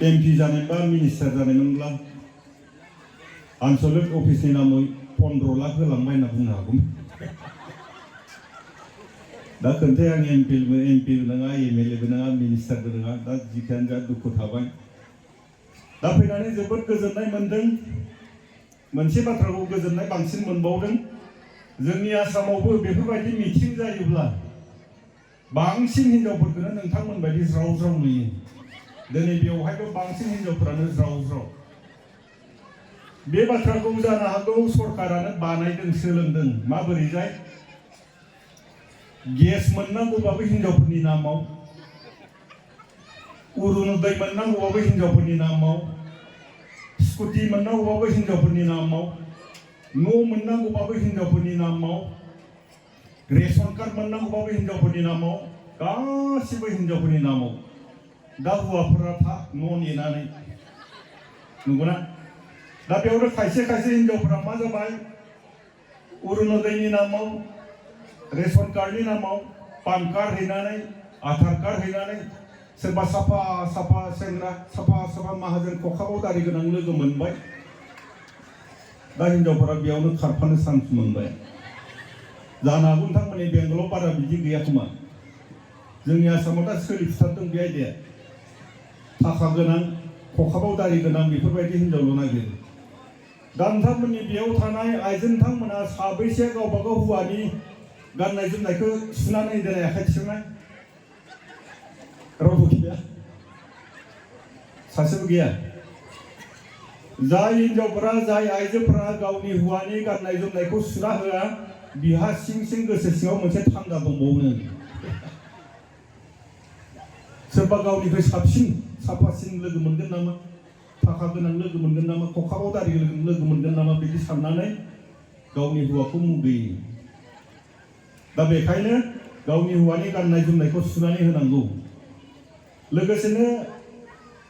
MP जानायबा minister जानायमोनब्ला आनसलिक अफिसनि नामै 15 लाख होलांबाय होनना बुंनो हागौमोन। दा खोन्थाय आं MP नङा MLA बो नङा मिनिस्टारबो नङा दा जिखियानो जा दुखु थाबाय। दा फैनानै जोबोद गोजोननाय मोनदों। मोनसे बाथ्राखौ गोजोननाय बांसिन मोनबावदों। जोंनि आसामावबो बेफोरबायदि मिथिं जायोब्ला बांसिन हिनजावफोरखौनो नोंथांमोन बायदि ज्राव ज्राव नुयो। दिनै बेवहायबो बांसिन हिनजावफोरानो ज्राव ज्राव। बे बाथ्राखौ जानो हागौ सरकारानो बानायदों सोलोंदों माबोरैजाय गेस मोननांगौबाबो हिनजावफोरनि नामाव, अरुनोदय मोननांगौबाबो हिनजावफोरनि नामाव, स्कुटि मोननांगौबाबो हिनजावफोरनि नामाव, न' मोननांगौबाबो हिनजावफोरनि नामाव, रेशन कार्ड मोननांगौबाबो हिनजावफोरनि नामाव, गासिबो हिनजावफोरनि नामाव। दा हौवाफोरा न' नेनानै नंगौना? दा बेयावनो खायसे हिनजावफोरा मा जाबाय अरुनोदयनि नामाव, रेशन कार्डनि नामाव पान कार्ड हैनानै, आधार कार्ड हैनानै सोरबा साफा सेंग्रा साफा माहाजोन खखाबाव दारि गोनां लोगो मोनबाय। दा हिनजावफोरा बेयावनो खारफानो चान्स मोनबाय। जानो हागौ नोंथांमोननि बेंगलाव बारा बिदि गैया खोमा। जोंनि आसामाव दा सोलिफुथारदों बे आयदाया। थाखा गोनां खखाबाव दारि गोनां बेफोरबायदि हिनजावल' नागिरो। दा नोंथांमोननि बेयाव थानाय आइजो नोंथांमोना साबैसे गावबागाव हौवानि गाननाय जोमनायखौ सुनानै दोननाय आखाइ थिखांनाय? रावबो गैया, सासेबो गैया। जाय हिनजावफोरा जाय आइजोफोरा गावनि हौवानि गाननाय जोमनायखौ सुना होआ बिहा सिं गोसो सिङाव मोनसे थांगा दंबावो। सोरबा गावनिफ्राय साफासिन लोगो मोनगोन नामा, थाखा गोनां लोगो मोनगोन नामा, खखाबाव दारि लोगो मोनगोन नामा बिदि साननानै गावनि हौवाखौ मुगैयो। दा बेखायनो गावनि हौवानि गाननाय जोमनायखौ सुनानै होनांगौ। लोगोसेनो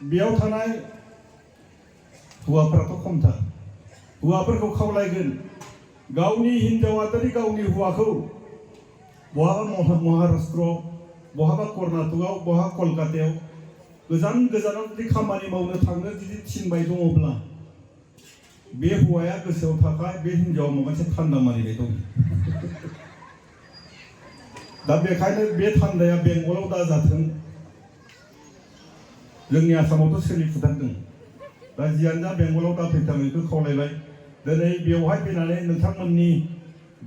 बेयाव थानाय हौवाफोराथ' खमथार। हौवाफोरखौ खावलायगोन गावनि हिनजावा जुदि गावनि हौवाखौ बहाबा महाराष्ट्र, बहाबा कर्नाटकआव, बहाबा कलकातायाव गोजानाव जुदि खामानि मावनो थांनो जुदि थिनबाय दङब्ला बे हौवाया गोसोआव थाखाय बे हिनजावा माबा मोनसे थान्दा मारिबाय दं। दा बेखायनो बे थान्दाया बेंगलाव दाजाथों। जोंनि आसामावथ' सोलिफुथारदों। दा जियानो जा बेंगलाव दा फैथां बेखौ खावलायबाय। दिनै बेवहाय फैनानै नोंथांमोननि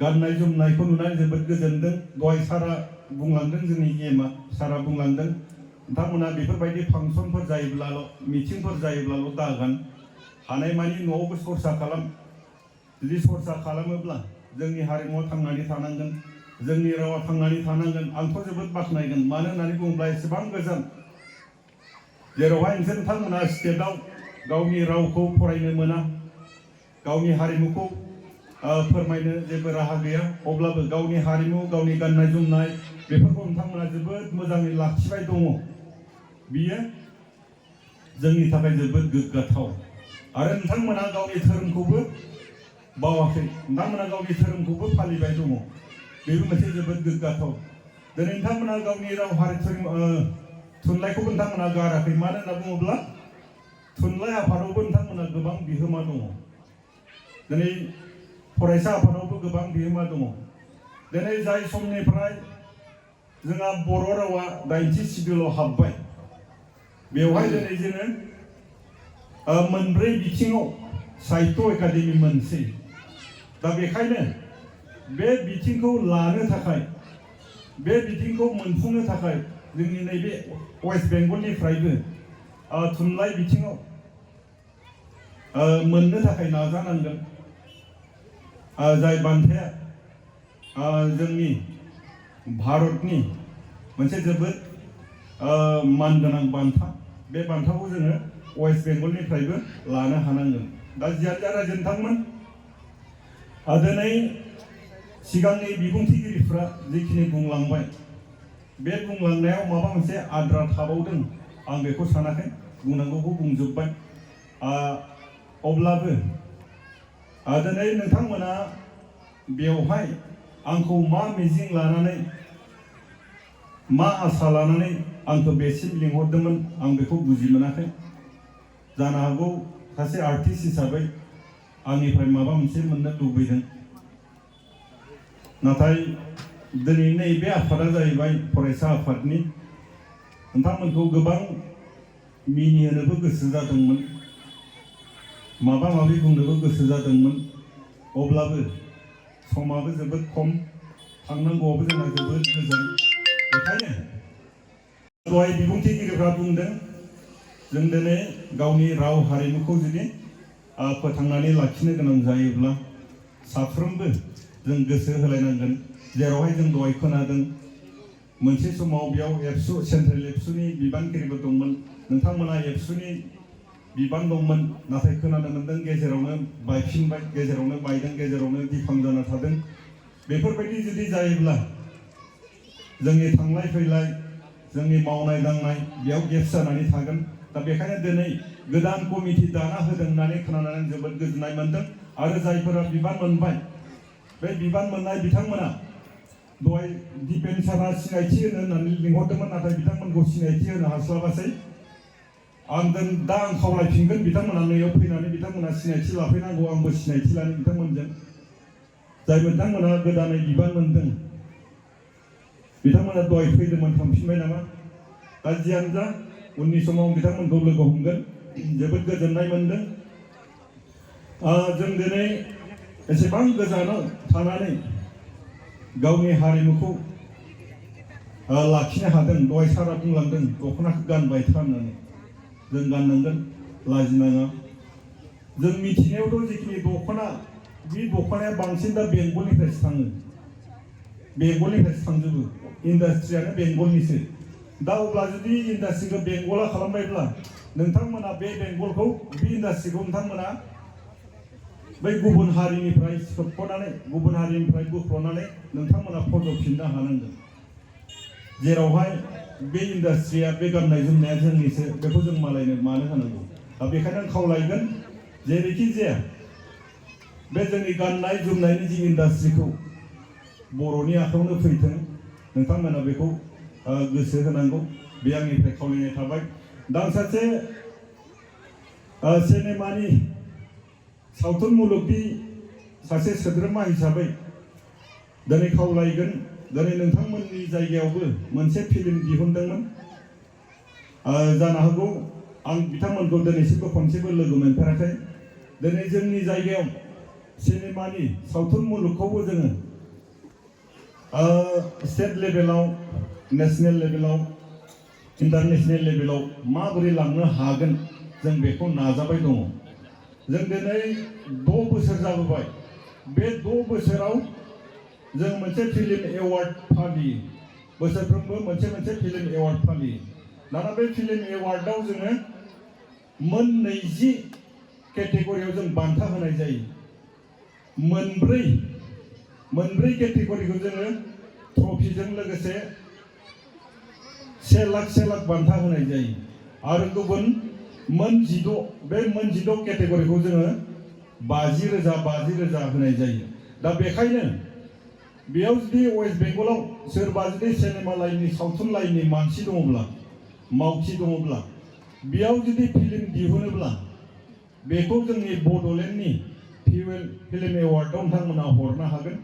गाननाय जोमनायखौ नुनानै जोबोद गोजोनदों। दहाय सारा बुंलांदों, जोंनि सारा बुंलांदों नोंथांमोना बेफोरबायदि फांसनफोर जायोब्लाल' मिथिंफोर जायोब्लाल' दागान, हानायमानि न'आवबो सरसा खालाम। जुदि सरसा खालामोब्ला जोंनि हारिमुआ थांनानै थानांगोन, जोंनि रावा थांनानै थानांगोन। आंथ' जोबोद बाख्नायगोन। मानो होननानै बुङोब्ला एसेबां गोजान जेरावहाय नोंथांमोना स्टेटआव गावनि रावखौ फरायनो मोना, गावनि हारिमुखौ फोरमायनो जेबो राहा गैया, अब्लाबो गावनि हारिमु, गावनि गाननाय जोमनाय बेफोरखौ नोंथांमोना जोबोद मोजाङै लाखिबाय दङ। बियो जोंनि थाखाय जोबोद गोग्गाथाव। आरो नोंथांमोना गावनि धोरोमखौबो बावाखै, नोंथांमोना गावनि धोरोमखौबो फालिबाय दङ। बेबो मोनसे जोबोद गोग्गाथाव। दिनै नोंथांमोना गावनि राव हारि थुनलाइखौबो नोंथांमोना गाराखै। मानो होनना बुङोब्ला थुनलाइ आफादावबो नोंथांमोना गोबां बिहोमा दङ। दिनै फरायसा आफादावबो गोबां बिहोमा दङ। दिनै जाय समनिफ्राय जोंहा बर' रावा 90 सिडुलाव हाबबाय, बेवहाय दिनै जोङो मोनब्रै बिथिङाव साहित्य एकाडेमि मोनसै। दा बेखायनो बे बिथिंखौ लानो थाखाय, बे बिथिंखौ मोनफुंनो थाखाय जोंनि नैबे वेस्ट बेंगलनिफ्रायबो थुनलाइ बिथिङाव मोननो थाखाय नाजानांगोन। जाय बान्थाया जोंनि भारतनि मोनसे जोबोद मानगोनां बान्था, बे बान्थाखौ जोङो वेस्ट बेंगलनिफ्रायबो लानो हानांगोन। दा जियानो जा रायजो नोंथांमोन, दिनै सिगांनि बिबुंथिगिरिफ्रा जिखिनि बुंलांबाय, बे बुंलांनायाव माबा मोनसे आद्रा थाबावदों आं बेखौ सानाखै। बुंनांगौखौ बुंजोब्बाय। अब्लाबो दिनै नोंथांमोना बेवहाय आंखौ मा मिजिं लानानै, मा आसा लानानै आंखौ बेसिम लिंहरदोंमोन आं बेखौ बुजि मोनाखै। जानो हागौ सासे आर्टिस्ट हिसाबै आंनिफ्राय माबा मोनसे मोननो लुबैदों। नाथाय दिनै नैबे आफादा जाहैबाय फरायसा आफादनि नोंथांमोनखौ गोबां मिनिहोनोबो गोसो जादोंमोन, माबा माबि बुंनोबो गोसो जादोंमोन, अब्लाबो समाबो जोबोद खम, थांनांगौआबो जोंहा जोबोद गोजान। बेखायनो दहाय बिबुंथिगिरिफ्रा बुंदों जों दिनै गावनि राव हारिमुखौ जुदि फोथांनानै लाखिनो गोनां जायोब्ला साफ्रोमबो जों गोसो होलायनांगोन। जेरावहाय जों दहाय खोनादों मोनसे समाव बेयाव एबसु सेन्ट्रेल एबसुनि बिबानगिरिबो दंमोन, नोंथांमोना एबसुनि बिबान दंमोन, नाथाय खोनानो मोनदों गेजेरावनो बायफिनबाय, गेजेरावनो बायदों, गेजेरावनो दिफां जाना थादों। बेफोरबायदि जुदि जायोब्ला जोंनि थांलाय फैलाय, जोंनि मावनाय दांनाय बेयाव गेप जानानै थागोन। दा बेखायनो दिनै गोदान कमिटि दाना होदों होननानै खोनानानै जोबोद गोजोननाय मोनदों। आरो जायफोरा बिबान मोनबाय, बे बिबान मोननाय बिथांमोना दहाय दिपेन सारा सिनायथि होनो होननानै लिंहरदोंमोन, नाथाय बिथांमोनखौ सिनायथि होनो हास्लाबासै। आं खावलायफिनगोन बिथांमोना नैयाव फैनानै बिथांमोना सिनायथि लाफैनांगौ, आंबो सिनायथि लानो बिथांमोनजों। जाय बिथांमोना गोदानै बिबान मोनदों बिथांमोना दहाय फैदोंमोन, थांफिनबाय नामा? दा जियानो जा उननि समाव बिथांमोनखौ लोगो हमगोन। जोबोद गोजोननाय मोनदों। जों दिनै एसेबां गोजानाव थानानै गावनि हारिमुखौ लाखिनो हादों। दहाय सारा बुंलांदों दख'नाखौ गानबाय था होननानै, जों गाननांगोन, लाजिनाङा। जों मिथिनायावथ' जिखिनि दख'ना, बे दख'नाया बांसिन दा बेंगलनिफ्रायसो थाङो, बेंगलनिफ्रायसो थांजोबो, इन्डास्ट्रियानो बेंगलनिसो। दा अब्ला जुदि इन्डास्ट्रिखौ बेंगला खालामबायब्ला नोंथांमोना बे बेंगलखौ, बे इन्डास्ट्रिखौ नोंथांमोना बै गुबुन हारिनिफ्राय सोबख'नानै, गुबुन हारिनिफ्राय बोख्ल'नानै नोंथांमोना फज'फिननो हानांगोन। जेरावहाय बे इन्डास्ट्रिया, बे गाननाय जोमनाया जोंनिसो, बेखौ जों मालायनो मानो होनांगौ? दा बेखायनो आं खावलायगोन जेरैखि जाया बे जोंनि गाननाय जोमनायनि जि इन्डास्ट्रिखौ बर'नि आखायावनो फैथों, नोंथांमोना बेखौ गोसो होनांगौ, बे आंनिफ्राय खावलायनाय थाबाय। दा आं सासे सिनेमानि, सावथुन मुलुगनि सासे सोद्रोमा हिसाबै दिनै खावलायगोन, दिनै नोंथांमोननि जायगायावबो मोनसे फिल्म दिहुनदोंमोन। जानो हागौ आं बिथांमोनखौ दिनैसिमबो खनसेबो लोगो मोनफेराखै। दिनै जोंनि जायगायाव सिनेमानि, सावथुन मुलुगखौबो जोङो स्टेट लेभेलाव, नेशनेल लेभेलाव, इन्टारनेशनेल लेभेलाव माबोरै लांनो हागोन, जों बेखौ नाजाबाय दङ। जों दिनै 6 बोसोर जाबोबाय। बे 6 बोसोराव जों मोनसे फिल्म एवार्ड फालियो, बोसोरफ्रोमबो मोनसे फिल्म एवार्ड फालियो। दाना बे फिल्म एवार्डआव जोङो मोन 20 केटेगरियाव जों बान्था होनाय जायो। मोनब्रै केटेगरिखौ जोङो ट्रफिजों लोगोसे 1 लाख बान्था होनाय जायो। आरो गुबुन मोन 16, बे मोन 16 केटेगरिखौ जोङो 50,000 होनाय जायो। दा बेखायनो बेयाव जुदि वेस्ट बेंगलाव सोरबा जुदि सिनेमा लाइननि, सावथुन लाइननि मानसि दङब्ला, मावथि दङब्ला, बेयाव जुदि फिल्म दिहुनोब्ला बेखौ जोंनि बड'लेण्डनि फिल्म एवार्डआव नोंथांमोना हरनो हागोन,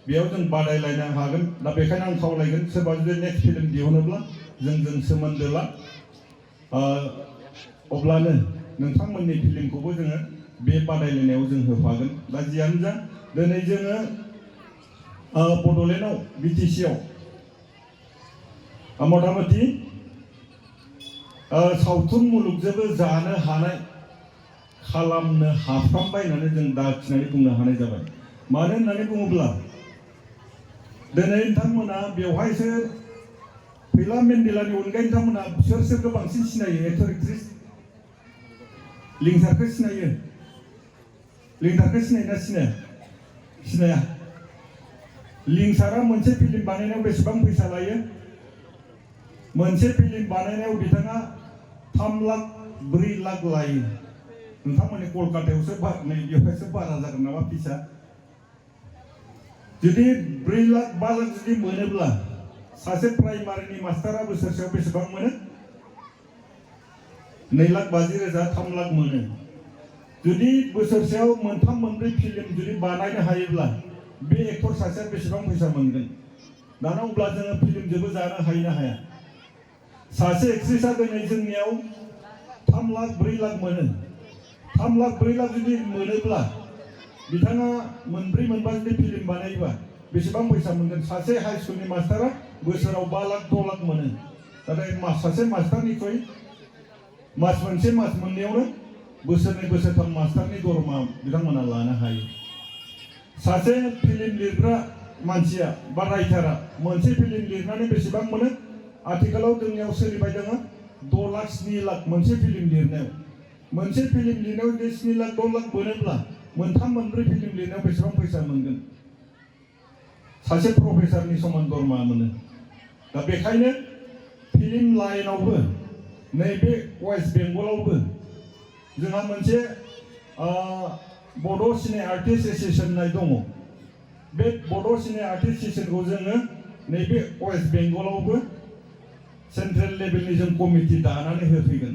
बेयाव जों बादायलायनो हागोन। दा बेखायनो आं खावलायगोन सोरबा जुदि नेक्स्ट फिल्म दिहुनोब्ला जोंजों सोमोन्दो ला, अब्लानो नोंथांमोननि फिल्मखौबो जोङो बे बादायलायनायाव जों होफागोन। दा जियानो जा दिनै जोङो बड'लेण्डआव, बिटिसिआव मथा मथि सावथुन मुलुगजोंबो जानो हानाय खालामनो हाफ्रामबाय होननानै जों दाखिनानै बुंनो हानाय जाबाय। मानो होननानै बुङोब्ला दिनै नोंथांमोना बेवहायसो फैला मेन्डेलानि अनगायै नोंथांमोना सोरखौ बांसिन सिनायो? एक्टर एक्ट्रिस लिंसारखौ सिनायो? लिंसारखौ सिनायोना सिनाया? लिंसारा मोनसे फिल्म बानायनायाव बेसेबां फैसा लायो? मोनसे फिल्म बानायनायाव बिथाङा 3 लाख 4 लाख लायो। नोंथांमोननि कलकातायावसो बेवहायसो बारा जागोन नामा फैसा? जुदि 4 लाख 5 लाख जुदि मोनोब्ला सासे प्राइमारिनि मास्टारा बोसोरसेयाव बेसेबां मोनो? 2,50,000 3 लाख मोनो जुदि बोसोरसेयाव मोनथाम मोनब्रै फिल्म जुदि बानायनो हायोब्ला बे एक्टर सासेया बेसेबां फैसा मोनगोन दाना अब्ला जोङो फिल्मजोंबो जानो हायो ना हाया सासे एक्ट्रेसआ दिनै जोंनियाव 3 लाख 4 लाख मोनो 3 लाख 4 लाख जुदि मोनोब्ला बिथाङा मोनब्रै मोनबा जुदि फिल्म बानायोबा बेसेबां फैसा मोनगोन सासे हाई स्कुलनि मास्टारा बोसोराव 5 लाख 6 लाख मोनो नाथाय सासे मास्टारनिख्रुइ मास मोनसे मास मोननैयावनो बोसोरनै बोसोरथाम मास्टारनि दरमा बिथांमोना लानो हायो सासे फिल्म लिरग्रा मानसिया बा राइटारा मोनसे फिल्म लिरनानै बेसेबां मोनो आथिखालाव जोंनियाव सोलिबाय दङ 6 लाख 7 लाख मोनसे फिल्म लिरनायाव मोनसे फिल्म लिरनायाव जुदि 7 लाख 6 लाख मोनोब्ला मोनथाम मोनब्रै फिल्म लिरनायाव बेसेबां फैसा मोनगोन सासे प्रफेसारनि समान दरमा मोनो दा बेखायनो फिल्म लाइनावबो नैबे वेस्ट बेंगलावबो जोंहा मोनसे बड' सिने आर्टिस्ट एसोसिएशन होननाय दङ बे बड' सिने आर्टिस्ट एसोसिएशनखौ जोङो नैबे वेस्ट बेंगलावबो सेन्ट्रेल लेभेलनि जों कमिटि दानानै होफैगोन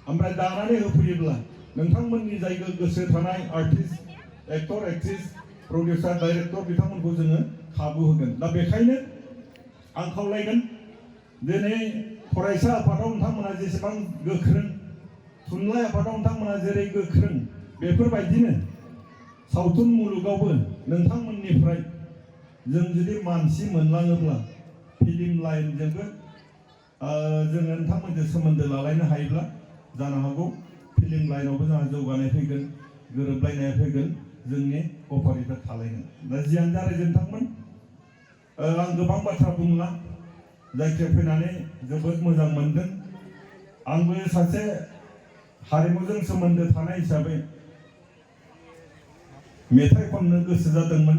ओमफ्राय दानानै होफैयोब्ला नोंथांमोननि जायगा गोसो थानाय artist actor actress producer director बिथांमोनखौ जोङो खाबु होगोन दा बेखायनो आं खावलायगोन दिनै फरायसा आफादाव नोंथांमोना जेसेबां गोख्रों थुनलाइ आफादाव नोंथांमोना जेरै गोख्रों बेफोरबायदिनो सावथुन मुलुगावबो नोंथांमोननिफ्राय जों जुदि मानसि मोनलाङोब्ला फिल्म लाइनजोंबो जोङो नोंथांमोनजों सोमोन्दो लालायनो हायोब्ला जानो हागौ फिल्म लाइनावबो जोंहा जौगानाय फैगोन गोरोबलायनाय फैगोन जोंनि कपारेटआ थालायगोन दा जियानो जा नोंथांमोन आं गोबां बाथ्रा बुंला जायखिया फैनानै जोबोद मोजां मोनदों आंबो सासे हारिमुजों सोमोन्दो थानाय हिसाबै मेथाइ खननो गोसो जादोंमोन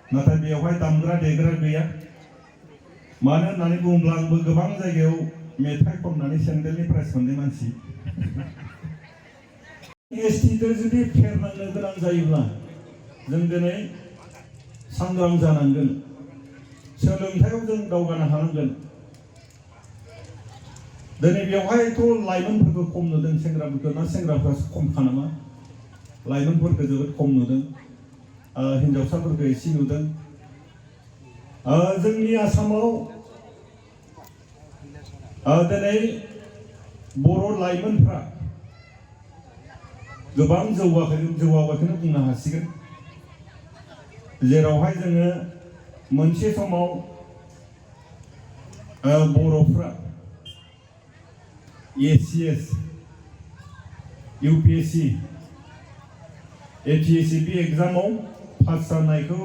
नाथाय बेवहाय दामग्रा देग्रा गैया मानो होननानै बुङोब्ला आंबो गोबां जायगायाव मेथाइ खननानै सेन्देलनि प्राइज मोननाय मानसि एसटिजों जुदि फेरनांनो गोनां जायोब्ला जों दिनै सांग्रां जानांगोन सोलोंथायाव जों दावगानो हानांगोन दिनै बेवहायथ' लाइमोनफोरखौ खम नुदों सेंग्राफोरखौ ना सेंग्राफ्रासो खमखा नामा लाइमोनफोरखौ जोबोद खम नुदों हिन्जावसाफोरखौ एसे नुदों जोंनि आसामाव दिनै बर' लाइमोनफ्रा गोबां जौगाबायखौनो बुंनो हासिगोन जेरावहाय जोङो मोनसे समाव बर'फ्रा एसीएस यूपीएससी एपीएससी बे एग्जामाव पास जानायखौ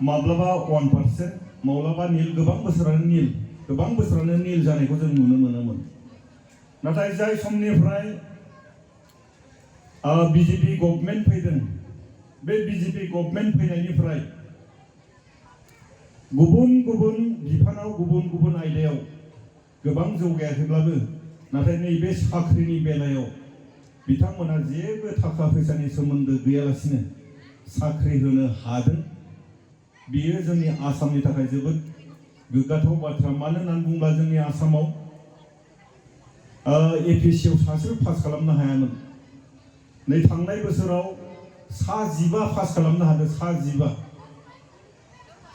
माब्लाबा 1% माब्लाबा नील गोबां बोसोरानो नील जानायखौ जों नुनो मोनोमोन नाथाय जाय समनिफ्राय बीजेपी गभर्नमेन्ट फैदों बे बीजेपी गभर्नमेन्ट फैनायनिफ्राय गुबुन गुबुन बिफानाव गुबुन गुबुन आयदायाव गोबां जौगायाखैब्लाबो नाथाय नैबे साख्रिनि बेलायाव बिथांमोना जेबो थाखा फैसानि सोमोन्दो गैयालासिनो साख्रि होनो हादों बेयो जोंनि आसामनि थाखाय जोबोद गोग्गाथाव बाथ्रा मानो होननानै बुङोब्ला जोंनि आसामाव एपीएससीआव सासेबो पास खालामनो हायामोन नै थांनाय बोसोराव सा 15 पास खालामनो हादों सा 15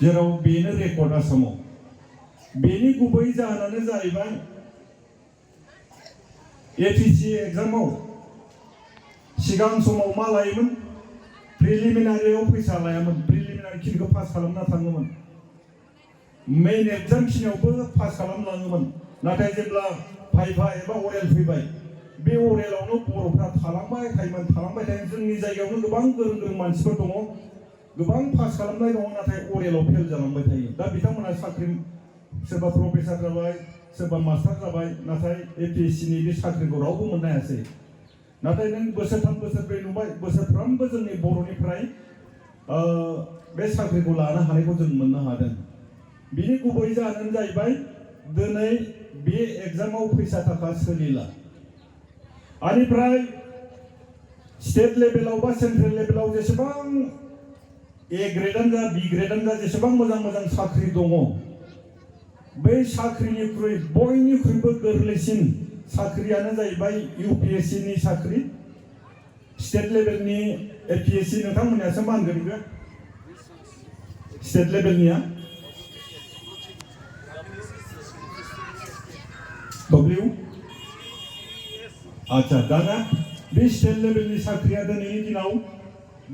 जेराव बेनो रेकर्ड आसामाव बेनि गुबै जाहोनानो जाहैबाय एपीएससी एग्जामाव सिगां समाव मा लायोमोन प्रिलिमिनारियाव फैसा लायामोन प्रिलिमिनारि खिनिखौ पास खालामना थाङोमोन मेइन एग्जाम खिनियावबो पास खालामलाङोमोन नाथाय जेब्ला भाइभा एबा अरेल फैबाय बे अरेलावनो बर'फ्रा थालांबाय थायोमोन जोंनि जायगायावनो गोबां गोरों मानसिफोर दङ गोबां पास खालामनाय दङ नाथाय अरेलाव फेल जालांबाय थायो दा बिथांमोना साख्रि सोरबा प्रफेसार जाबाय सोरबा मास्टार जाबाय नाथाय एपीएससीनि बे साख्रिखौ रावबो मोननो हायासै नाथाय नों बोसोरथाम बोसोरब्रै नुबाय बोसोरफ्रोमबो जोंनि बर'निफ्राय बे साख्रिखौ लानो हानायखौ जों मोननो हादों बिनि गुबै जाहोनानो जाहैबाय दिनै बे एग्जामाव फैसा थाखा सोलिला आनिफ्राय स्टेट लेभेलाव बा सेन्ट्रेल लेभेलाव जेसेबां ए ग्रेडानो जा बी ग्रेडानो जा जेसेबां मोजां साख्रि दङ बै साख्रिनिख्रुइ बयनिख्रुइबो गोरलैसिन साख्रियानो जाहैबाय UPSC नि साख्रि स्टेट लेभेलनि APSC नोंथांमोननियासो मा होनगोन बेखौ स्टेट लेभेलनिया W आच्छा दाना बे स्टेट लेभेलनि साख्रिया दिनैनि दिनाव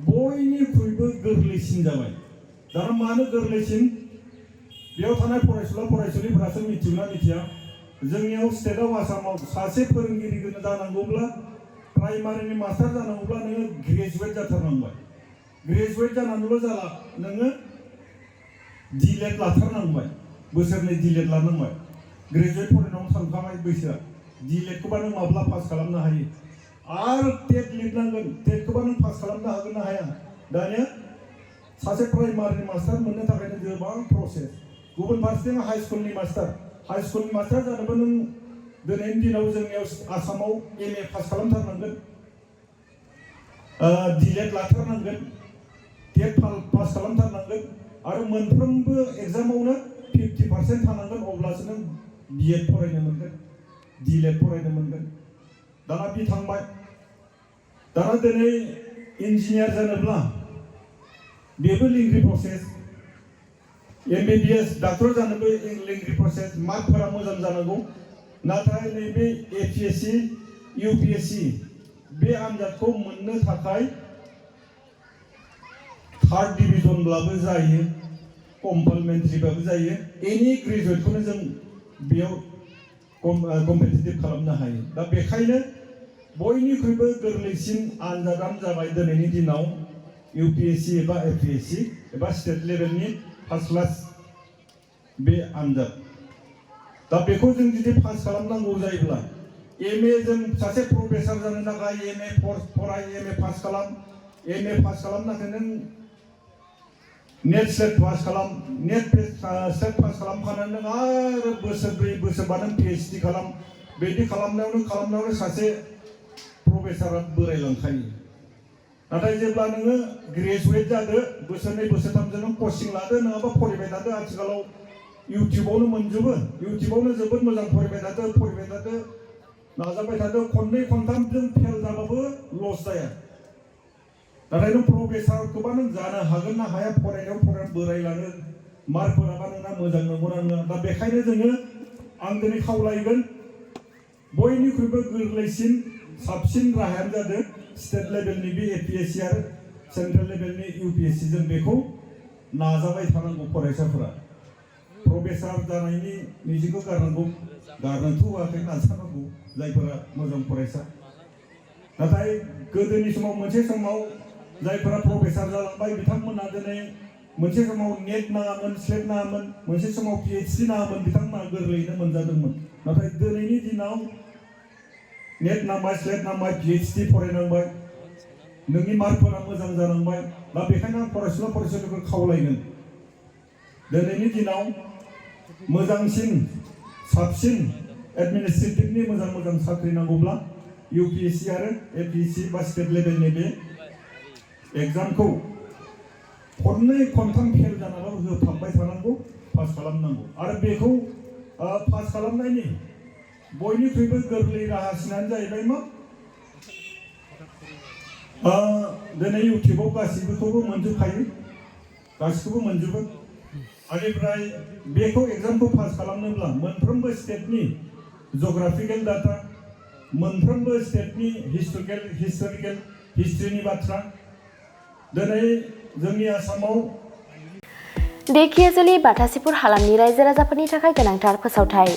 बयनिख्रुइबो गोरलैसिन जाबाय दाना मानो गोरलैसिन बेयाव थानाय फरायसुला फरायसुलिफोरासो मिथियोना मिथिया जोंनियाव स्टेटआव आसामाव सासे फोरोंगिरि जानांगौब्ला प्राइमारिनि मास्टार जानांगौब्ला नोङो ग्रेजुवेट जाथारनांबाय ग्रेजुवेट जानानैल' जाला नोङो डिलेट लाथारनांबाय बोसोरनै डिलेट लानांबाय ग्रेजुवेट फरायनायाव थांखाबाय बैसोआ डिलेटखौबा नों माब्ला पास खालामनो हायो आरो टेट लिरनांगोन टेटखौबा नों पास खालामनो हागोन ना हाया दानिया सासे प्राइमारिनि मास्टार मोननो थाखायनो गोबां प्रसेस गुबुन फारसेथिं हाई स्कुलनि मास्टार जानोबो नों दिनैनि दिनाव जोंनियाव आसामाव MA पास खालामथारनांगोन डिलेट लाथारनांगोन टेट पास खालामथारनांगोन आरो मोनफ्रोमबो एग्जामावनो 50% थानांगोन अब्लासो नों B.Ed फरायनो मोनगोन डिलेट फरायनो मोनगोन दाना बि थांबाय दाना दिनै इन्जिनियार जानोब्ला बेबो लिंग्रि प्रसेस MBBS डाक्टर जानोबो लिंग्रि प्रसेस मार्कफोरा मोजां जानांगौ नाथाय नैबे APSC UPSC बे आनजादखौ मोननो थाखाय 3rd डिभिजनब्लाबो जायो कम्पालमेन्टारिबाबो जायो एनि ग्रेजुवेटखौनो जों बेयाव कम्पिटिटिभ खालामनो हायो दा बेखायनो बयनिख्रुइबो गोरलैसिन आनजादानो जाबाय दिनैनि दिनाव UPSC एबा APSC एबा स्टेट लेभेलनि फार्स्ट क्लास बे आनजाद दा बेखौ जों जुदि पास खालामनांगौ जायोब्ला MA जों सासे प्रफेसार जानो थाखाय MA फराय MA पास खालाम MA पास खालामनो थाखाय नों नेट स्लेट पास खालाम नेट स्लेट पास खालामखानानै नों आरो बोसोरब्रै बोसोरबा नों PhD खालाम बेदि खालामनायावनो सासे प्रफेसारा बोरायलांखायो नाथाय जेब्ला नोङो ग्रेजुवेट जादो बोसोरनै बोसोरथामजों नों कचिं लादो नङाबा फरायबाय थादो आथिखालाव इउटिउबावनो मोनजोबो इउटिउबावनो जोबोद मोजां फरायबाय थादो नाजाबाय थादो खननै खनथामजों फेल जाबाबो लस जाया नाथाय नों प्रफेसारखौबा नों जानो हागोन ना हाया फरायनायाव बोरायलाङो मार्कफोराबा नोंना मोजां नंगौना नङा दा बेखायनो जोङो आं दिनै खावलायगोन बयनिख्रुइबो गोरलैसिन साबसिन राहायानो जादों स्टेट लेभेलनि बे APSC आरो सेन्ट्रेल लेभेलनि UPSC जों बेखौ नाजाबाय थानांगौ फरायसाफोरा प्रफेसार जानायनि मिजिंखौ गारनोथ' होआखै नाजानांगौ जायफोरा मोजां फरायसा नाथाय गोदोनि समाव मोनसे समाव जायफोरा प्रफेसार जालांबाय बिथांमोना दिनै मोनसे समाव नेट नाङामोन स्लेट नाङामोन मोनसे समाव PhD नाङामोन बिथांमोना गोरलैयैनो मोनजादोंमोन नाथाय दिनैनि दिनाव नेट नांबाय स्लेट नांबाय PhD फरायनांबाय नोंनि मार्कफोरा मोजां जानांबाय दा बेखायनो आं फरायसुला फरायसुलिफोरखौ खावलायगोन दिनैनि दिनाव मोजांसिन साबसिन एडमिनिस्ट्रेटिभनि मोजां साख्रि नांगौब्ला UPSC आरो APSC बा स्टेट लेभेलनि बे एग्जामखौ खननै खनथाम फेल जानानैबाबो होथाबबाय थानांगौ पास खालामनांगौ आरो बेखौ पास खालामनायनि बयनिख्रुइबो गोरलै राहासिनानो जाहैबाय मा दिनै इउटिउबाव गासिबोखौबो मोनजोबखायो गासिखौबो मोनजोबो बेनिफ्राय बेखौ एग्जामखौ पास खालामनोब्ला मोनफ्रोमबो स्टेटनि जिअग्राफिकेल डाटा मोनफ्रोमबो स्टेटनि हिस्टोरिकेल हिस्ट्रिनि बाथ्रा दिनै जोंनि आसामाव धेकियाजुलि बाथासिपुर हालामनि रायजो राजाफोरनि थाखाय गोनांथार फोसावथाय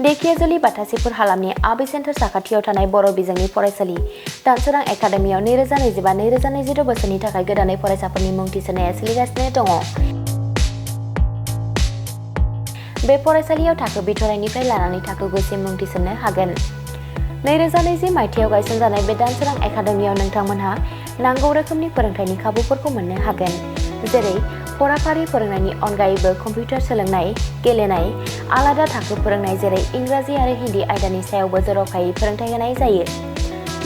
धेकियाजुलि बाथासिपुर हालामनि आबै सेन्टार साखाथियाव थानाय बर' बिजोंनि फरायसालि दानसोरां एकाडेमियाव 2025-2026 बोसोरनि थाखाय गोदानै फरायसाफोरनि मुं थिसननाया सोलिगासिनो दङ। बे फरायसालियाव थाखो बिथराइनिफ्राय लानानै थाखो 9सिम मुं थिसननो हागोन। 2020 मायथाइयाव गायसनजानाय बे दानसोरां एकाडेमियाव नोंथांमोनहा नांगौ रोखोमनि फोरोंथायनि खाबुफोरखौ मोननो हागोन जेरै फराफारि फोरोंनायनि अनगायैबो कम्पिउटार सोलोंनाय गेलेनाय आलादा थाखो फोरोंनाय जेरै इंराजि आरो हिन्दी आयदानि सायावबो जर'खायै फोरोंथाय होनाय जायो।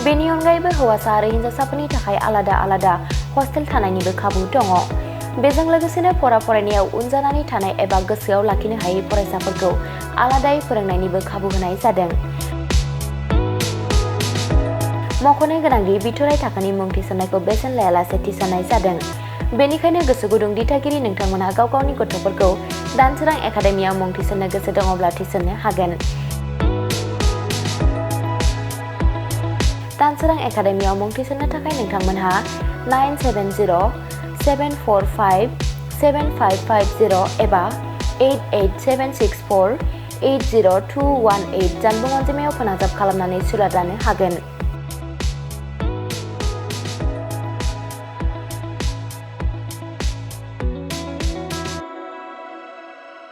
बेनि अनगायैबो हौवासा आरो हिन्जावसाफोरनि थाखाय आलादा हस्टेल थानायनिबो खाबु दङ। बेजों लोगोसेनो फरायनायाव उन जानानै थानाय एबा गोसोआव लाखिनो हायै फरायसाफोरखौ आलादायै फोरोंनायनिबो खाबु होनाय जादों। मख'नो गोनांदि बिथराइ थाखोनि मुं थिसननायखौ बेसेन लायालासे थिसननाय जादों। बेनिखायनो गोसो गुदुं दिथागिरि नोंथांमोनहा गाव गावनि गथ'फोरखौ दानसोरां एकाडेमियाव मुं थिसननो गोसो दङब्ला थिसननो हागोन। दानसोरां एकाडेमियाव मुं थिसननो थाखाय नोंथांमोनहा 977074575550 एबा 88764802118 जानबुं अनजिमायाव फोनांजाब खालामनानै सुलाद लानो हागोन।